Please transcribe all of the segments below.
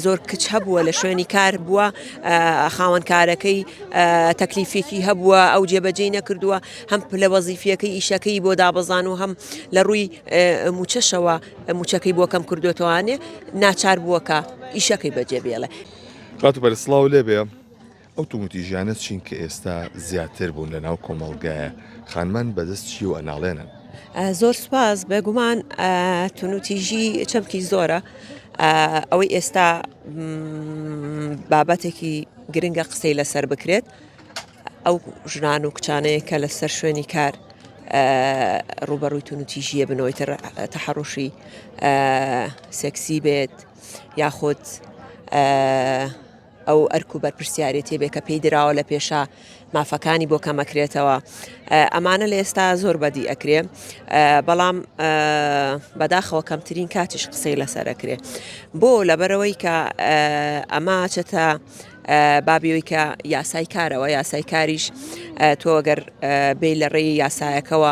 زۆر کچ هەبووە لە شوێنی کار بووە خاوەن کارەکەی تەکلیفێکی هەبووە ئەو جێبەجێی نەکردووە هەم پلە وەزیفیەکەی ئیشەکەی بۆ دابەزان و هەم لە ڕووی موچەشەوە موچەکەی بۆ کەم کردوێتوانێ ناچار بووە کە ئیشەکەی بەجێ بێڵێ. خاتوو پەری سڵاو لێبێ ئەو توندوتیژیانە چین کە ئێستا زیاتر بوون لە ناو کۆمەڵگایە خانمان بەدەست چیەوە ئەناڵێنن؟ زۆر سوپاس بێگومان توندوتیژی چەمکی زۆرە ئەوەی ئێستا بابەتێکی گرنگە قسەی لەسەر بکرێت ئەو ژنان و کچانەیە کە لەسەر شوێنی کار ڕوبەڕووی توندوتیژیە بنەوەی تر تەحەڕوشی سێکسی بێت یاخود ئەو ئەرک و بەرپرسیارێتیە بێ کە پێی دراوە لە پێشا مافەکانی بۆ کەمەکرێتەوە ئەمانە لە ئێستا زۆر بەدی ئەکرێ بەڵام بەداخەوە کەمترین کاتیش قسەی لەسەر ئەکرێ بۆ لەبەرەوەی کە ئەمە چێتە بابیەوەی کە یاسای کارەوە یاسای کاریش تۆ گەر بێ لە ڕێی یاسایەکەوە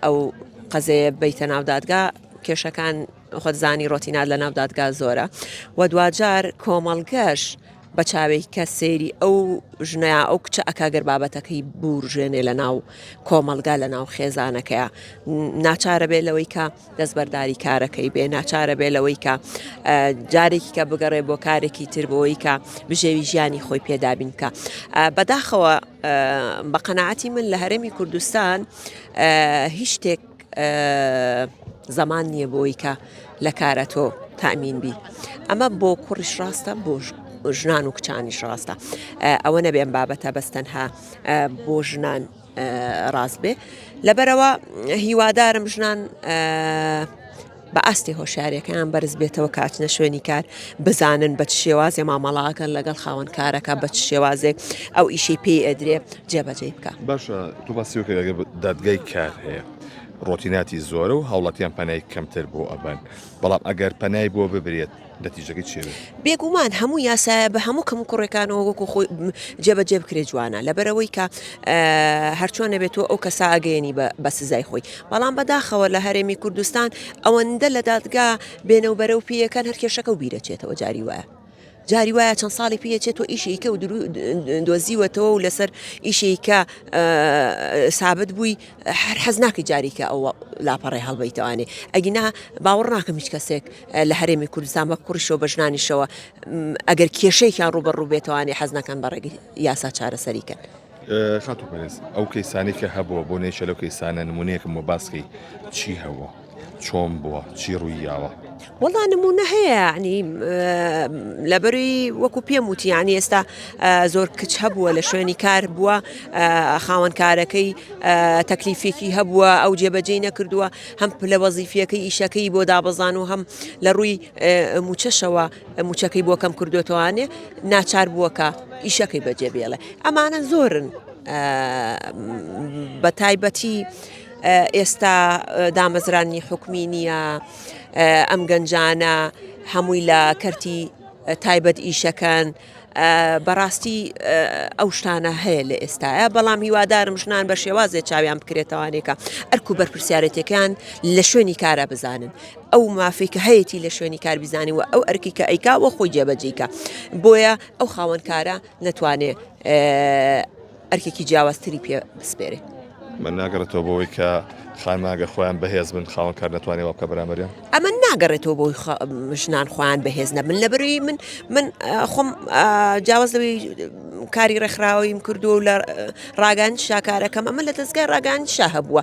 ئەو قەزەیە بیتە ناو دادگا کێشەکان خۆت زانی ڕۆتینات لە ناو دادگا زۆرە و دواجار کۆمەڵگەش بە چاوێک کە سەیری ئەو ژنەیە ئەو کچە ئەکا گەر بابەتەکەی بورژێنێ لە ناو کۆمەڵگا لە ناو خێزانەکەیە ناچارە بێ لەوەی کە دەستبەرداری کارەکەی بێ ناچارە بێ لەوەی کە جارێکی کە بگەڕێ بۆ کارێکی تر بۆی کە بژێوی ژیانی خۆی پێدابین بکە بەداخەوە بە قەنەعەتی من لە هەرێمی کوردستان هیچ شتێک زەمان نییە بۆی کە لە کارە تۆ تامین بی ئەمە بۆ کوڕیش ڕاستە بۆ ژنان و کچانیش ڕاستە ئەوە نەبێن بابەتە بەس تەنها بۆ ژنان ڕاست بێ لەبەرەوە هیوادارم ژنان بە ئاستی هۆشیاریەکەیان بەرز بێتەوە کە ئەچنە شوێنی کار بزانن بە چ شێوازێ مامەڵاکەن لەگەڵ خاوەن کارەکە بە چ شێوازێک ئەو ئیشەی پێی ئەدرێ جێبەجێی بکە. باشە تۆ باسی وەکە ئەگەر دادگای کار هەیە ڕۆتیناتی زۆرە و هاوڵاتیان پەنای کەمتر بۆ ئەبەن بەڵام ئەگەر پەنای بۆ ببرێت نەتیجەکەی چی ئەبێت؟ بێگومان هەموو یاسایە بە هەموو کەم و کوڕێکانەوە وەکو خۆی جێبەجێ بکرێت جوانە لەبەرئەوەی کە هەرچۆن نەبێت تۆ ئەو کەسە ئەگەیەنی بە سزای خۆی بەڵام بەداخەوە لە هەرێمی کوردستان ئەوەندە لە دادگا بێنە و بەرەو پێیەکەن هەر کێشەکە و بیرەچێتەوە جاری وایە جاری وایە چەند ساڵی پێچێت تۆ ئیشێکە و دۆزیوەتەوە و لەسەر ئیشێکە سابت بووی هەر حەز ناکەی جاریکە ئەو لاپەڕێ هەڵبیتەوانێ ئەگینا باوەڕ ناکەم هیچ کەسێک لە هەرێمی کوردستان بە کوڕیشەوە بە ژنانیشەوە ئەگەر کێشەیەکیان ڕووبەڕوو بێتەوانێ حەز نەکەن بە ڕێگەی یاسا چارەسەری کەن. خاتوو پەرێز ئەو کەیسانەی کە هەبووە بۆ نەیشە لەو کەیسانە نمونەیەکم بۆ باس کەی چی هەبووە چۆن بووە چی ڕووی یاوە؟ وەڵا نمونە هەیە یعنی لەبەروی وەکو پێم وتی یعنی ئێستا زۆر کچ هەبووە لە شوێنی کار بووە خاوەن کارەکەی تەکلیفێکی هەبووە ئەو جێبەجێی نەکردووە هەم پلە وەزیفیەکەی ئیشەکەی بۆ دابەزان و هەم لە ڕووی موچەشەوە موچەکەی بۆ کەم کردوێتوانێ ناچار بووە کە ئیشەکەی بەجێ بێڵێ ئەمانە زۆرن بە تایبەتی ئێستا دامەزرانی حکومی نییە ئەم گەنجانە هەمووی لە کەرتی تایبەت ئیشەکەن بەڕاستی ئەو شتانە هەیە لە ئێستاە بەڵام هیوادارم ژنان بە شێوازێ چاویان بکرێتوانێکە ئەرک و بەرپرسیارەتەکان لە شوێنی کارە بزانن ئەو مافی کە هەیەی لە شوێنی کار بیزانانی و ئەو ئەرکی کە ئەیکا وە خۆی جێبەجێیکە بۆیە ئەو خاوەن کارە نەتوانێ ئەرکێکی جیاوازتری پێ بسپێرێ. من ناگەڕێتەوە بۆ ئەوەی کە خانمان ئەگەر خۆیان بەهێز بن خاوەن کار نەتوانێ وا بکا بەرامبەریان؟ ئەمە ناگەڕێتەوە بۆی ژنان خۆیان بەهێز نەبن لەبەرئەوەی من من خۆم جیاواز لەوەی کاری ڕێکخراوەییم کردووە و لە ڕاگەیاندن شاکارەکەم ئەمە لە دەزگای ڕاگەیاندن شا هەبووە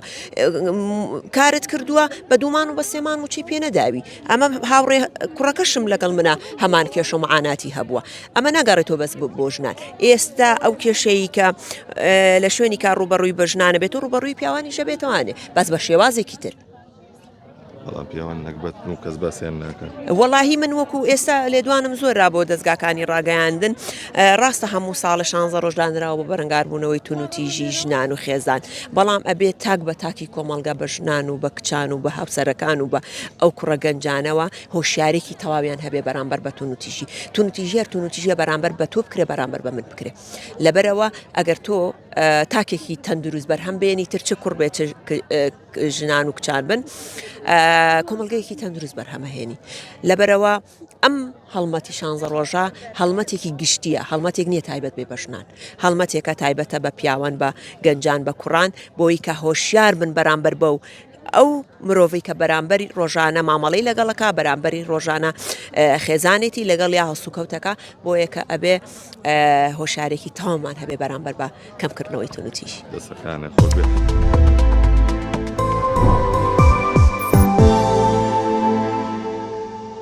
کارت کردووە بە دوومان و بە سێمان موچەی پێ نەداوی ئەمە هاوڕێ کوڕەکەشم لەگەڵ منە هەمان کێشە و معاناتی هەبووە ئەمە ناگەڕێتەوە بەس بۆ ژنان ئێستا ئەو کێشەیە کە لە شوێنی کار ڕوبەڕووی بە ژنانە بێت و ڕوبەڕووی پیاوانی ژەبێتوانێ بەس بە شێوازێکی تر. بەڵام پیاوان نەگبەتن و کەس باسیان ناکەن. وەڵاهی من وەکو ئێستا لێدوانم زۆرە بۆ دەزگاکانی ڕاگەیاندن ڕاستە هەموو ساڵە شانزە ڕۆژ دانراوە بۆ بەرەنگاربوونەوەی توندوتیژی ژنان و خێزان بەڵام ئەبێت تاک بە تاکی کۆمەڵگە بە ژنان و بە کچان و بە هاوسەرەکان و بە ئەو کوڕە گەنجانەوە هۆشیارێکی تەواویان هەبێ بەرامبەر بە توندوتیژی توندوتیژی هەر توندوتیژیە بەرامبەر بە تۆ بکرێ بەرامبەر بە من بکرێ لەبەرەوە ئەگەر تۆ. تاکێکی تەندروست بەرهەم بێنی تر چ کوڕ بێت ژنان و کچان بن کۆمەڵگەیەکی تەندروست بەرهەمەهێنی لەبەرەوە ئەم هەڵمەتی شانزە ڕۆژە هەڵمەتێکی گشتیە هەڵمەتێک نییە تایبەت بێ بە ژنان هەڵمەتێکە تایبەتە بە پیاوان بە گەنجان بە کوڕان بۆی کە هۆشیار بن بەرامبەر بەو ئەو مرۆڤی کە بەرامبەری ڕۆژانە مامەڵەی لەگەڵەکە بەرامبەری ڕۆژانە خێزانێتی لەگەڵ یا هەڵسوکەوتەکە بۆیە کە ئەبێ هۆشارێکی تەواومان هەبێ بەرامبەر بە کەمکردنەوەی توندوتیژی. دەستەکانت خۆش بێت.